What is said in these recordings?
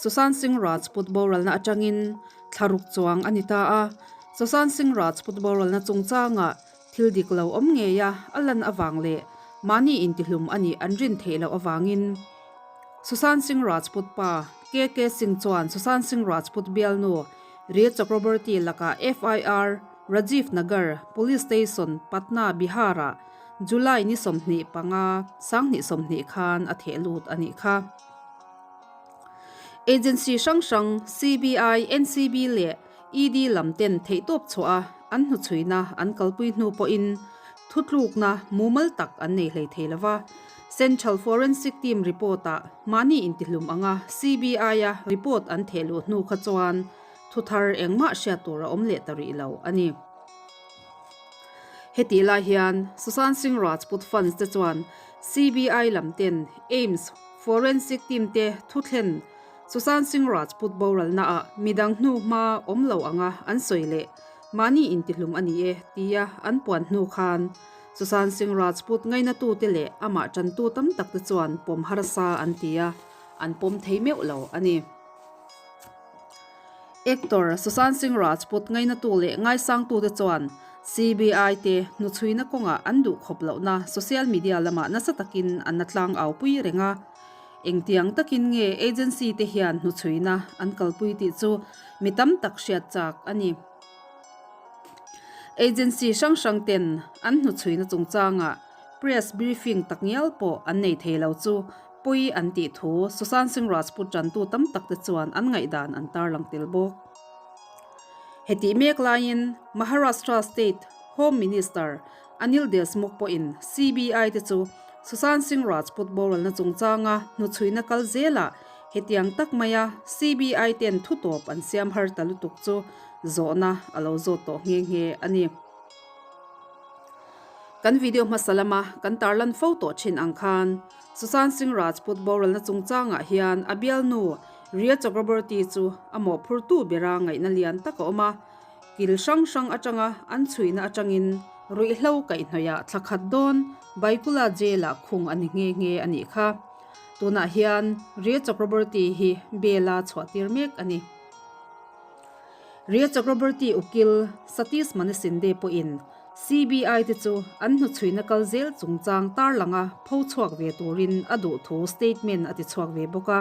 Sushant Singh Rajput boralna atangin thla ruk chuang a ni ta a. Sushant Singh Rajput boralna chungchangah thil dik lo awm ngei a a lan avang leh mahni intihlum a nih an rin theih loh avangin Sushant Singh Rajput pa KK Singh chuan Sushant Singh Rajput bialnu Rhea Chakraborty lakah FIR Rajiv Nagar Police Station, Patna, Bihar-ah July ni 25, 2020 khan a theh lut a nih kha. Agency hrang hrang CBI, NCB leh ED lam ten theihtawp chhuah a an hnuchhuina an kalpui hnu pawhin thutlukna mumal tak an nei hlei thei lo va. Central Forensic Team report-ah mahni intihlum anga CBI-a report an theh luh hnu kha chuan thuthar engmah hriat tur a awm leh ta rih lo a ni. Hetih lai hian Sushant Singh Rajput fans te chuan CBI lam ten AIIMS Forensic team te thuthlen Sushant Singh Rajput boralna ah midang hnu hma awm lo anga an sawi leh mahni intihlum a ni e tia an puan hnu khan Sushant Singh Rajput ngainatute leh amah tantu tam tak te chuan pawm harsa an ti a, an pawm thei meuh lo a ni. Actor Sushant Singh Rajput ngainatu leh ngaisangtute chuan CBI te hnuchhuina kawngah an duh khawp lohna social media lamah nasa takin an la tlang au pui reng a. Engtiang takin nge agency te hian hnuchhuina an kalpui tih chu mi tam tak hriat chak a ni. Agency hrang hrang ten an hnuchhuina chungchangah press briefing takngial pawh an nei thei lo chu Pui an tih thu Sushant Singh Rajput tantu tam tak te chuan an ngaihdan an tarlang tel bawk. Hetih mek laiin Maharashtra State Home Minister Anil Deshmukh pawhin CBI te chu Sushant Singh Rajput boralna chungchanga hnuchhuina kal zelah hetiang tak maia CBI ten thutawp an siam har ta lutuk chu zawhna a lo zawt tawh nghe nghe a ni. Kan video hmasa lama kan tarlan fo tawh thin ang khan Sushant Singh Rajput boralna chungchangah hian a bialnu Rhea Chakraborty chu a mawhphurtu bera ngaihna lian tak a awm a. Kil hrang hrang atanga an chhuihna atangin ruihhlo kaihhnawihah thla khat dawn Byculla Jail-ah khung a ni nghe nghe a nih kha. Tunah hian Rhea Chakraborty hi bail-a chhuahtir mek a ni. Rhea Chakraborty ukil Satish Manesinde pawhin CBI te chu an hnuchhuina kal zel chungchang tarlanga pho chhuak ve turin a duh thu statement a ti chhuak ve bawk a.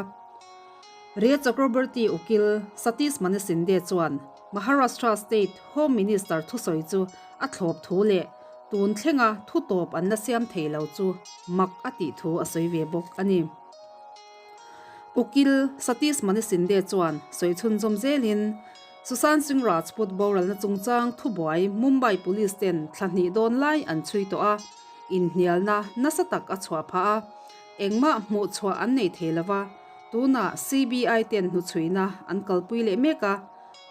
Rhea Chakraborty ukil Satish Manesinde chuan Maharashtra State Home Minister thusawi chu a thlawp thu leh tun thlenga thu tawp an la siam thei lo chu mak a tih thu a sawi ve bawk a ni. Ukil Satish Manesinde chuan sawi chhunzawm zelin Sushant Singh Rajput boralna chungchang thubuai Mumbai Police ten thla hnih dawn lai an chhui tawh a, inhnialna nasa tak a chhuah phah a, engmah hmuh chhuah an nei thei lo va, tunah CBI ten hnuchhuina an kalpui leh mek a,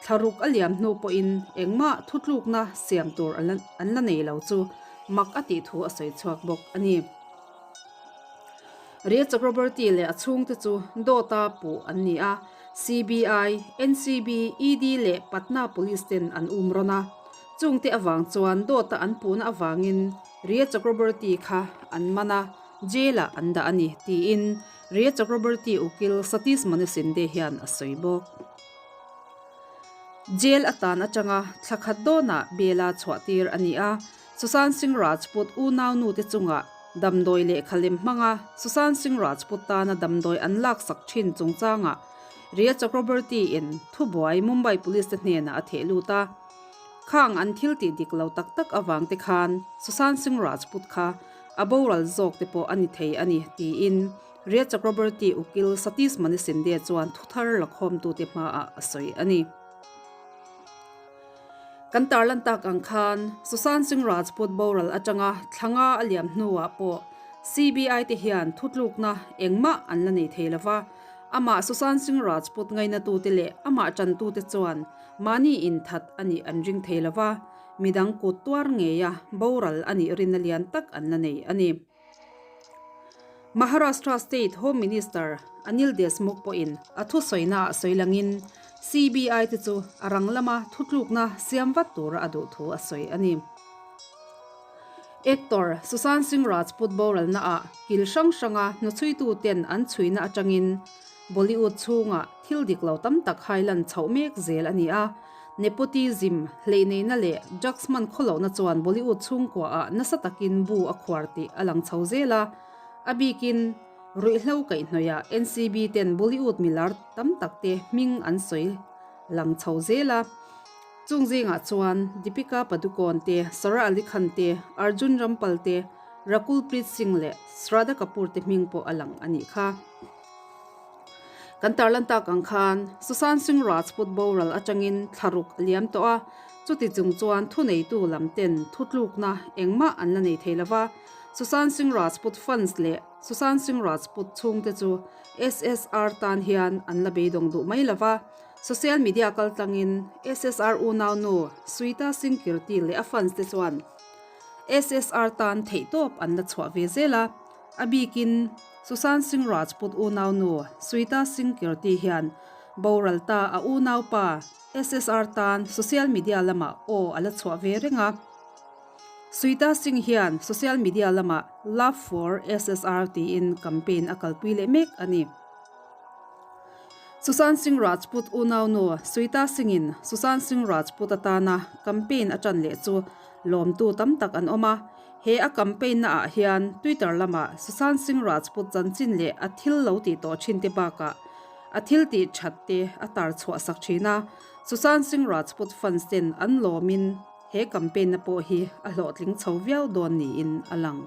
thla ruk a liam hnu pawhin engmah thutlukna siam tur an la nei lo chu mak a tih thu a sawi chhuak bawk a ni. Rhea Chakraborty leh a chhungte chu dawta puh an ni a, CBI, NCB, ED leh Patna Police ten an um rawn a. Chungte avang chuan dawta an puhna avangin Rhea Chakraborty kha an man a, jail-ah an dah a ni, tiin Rhea Chakraborty ukil Satish Manesinde hian a sawi bawk. Jail atan atanga thla khat dawnah bail-a chhuahtir a ni a. Sushant Singh Rajput unau nute chungah damdawi lehkha lem hmanga Sushant Singh Rajput tana damdawi an laksak thin chungchangah Rhea Chakraborty-in thubuai Mumbai Police te hnenah a theh lut a. Khang an thil tih dik lo tak tak avang te khan Sushant Singh Rajput kha a boral zawk te pawh a ni thei a ni, tiin Rhea Chakraborty ukil Satish Manisinde chuan thuthar lakhawmtute hmaah a sawi a ni. Kan tarlan tak ang khan Sushant Singh Rajput boral atanga thla nga a liam hnuah pawh CBI te hian thutlukna engmah an la nei thei lo va, amah Sushant Singh Rajput ngainatute leh amah tantute chuan mahni inthat a nih an ring thei lo va, midang kut tuar ngeia boral a nih rinna lian tak an la nei a ni. Maharashtra State Home Minister Anil Deshmukh pawhin a thusawinaah sawi langin CBI te chu a rang lama thutlukna siam vat tura a duh thu a sawi a ni. Actor Sushant Singh Rajput boralnaah kil hrang hranga hnuchhuitu ten an chhuina atangin Bollywood chhungah thil dik lo tam tak hailan chhoh mek zel a ni a. Nepotism, hleihneihna leh drugs hman khawlohna chuan Bollywood chhungkuaah nasa takin bu a khuar tih a lang chho zel a. A bikin ruihhlo kaihhnawihah NCB ten Bollywood milar tam takte hming an sawi lang chho zel a. Chung zingah chuan Deepika Padukone te, Sara Ali Khan te, Arjun Rampal te, Rakul Preet Singh leh Shraddha Kapoor te hming pawh a lang a nih kha. Kan tarlan tak ang khan Sushant Singh Rajput boral atangin thlaruk a liam tawh a, chuti chung chuan thuneitu lam ten thutlukna engmah an la nei thei lo va. Sushant Singh Rajput fans leh Sushant Singh Rajput chhungte chu SSR tan hian an la beidawng duh mai lo va. Social media kaltlangin SSR unaunu Sweta Singh Kirti leh a fans te chuan SSR tan theihtawp an la chhuah ve zel a, a bikin Sushant Singh Rajput unaunu Sweta Singh Kirti hian boral ta a unaupa SSR tan social media lamah aw a la chhuah ve reng a. Sweta Singh hian social media lamah Love for SSR tiin campaign a kalpui leh mek a ni. Sushant Singh Rajput unaunu Sweta Singh-in Sushant Singh Rajput atana campaign a tan leh chu lawmtu tam tak an awm a. He a campaign na ah hian Twitter lamah Sushant Singh Rajput chanchin leh a thil lo tih tawh thin te bakah a thil tih that te a tar chhuah sak thin a. Sushant Singh Rajput fans ten an lawmin he campaign na pawh hi a hlawhtling chho viau dawn niin a lang.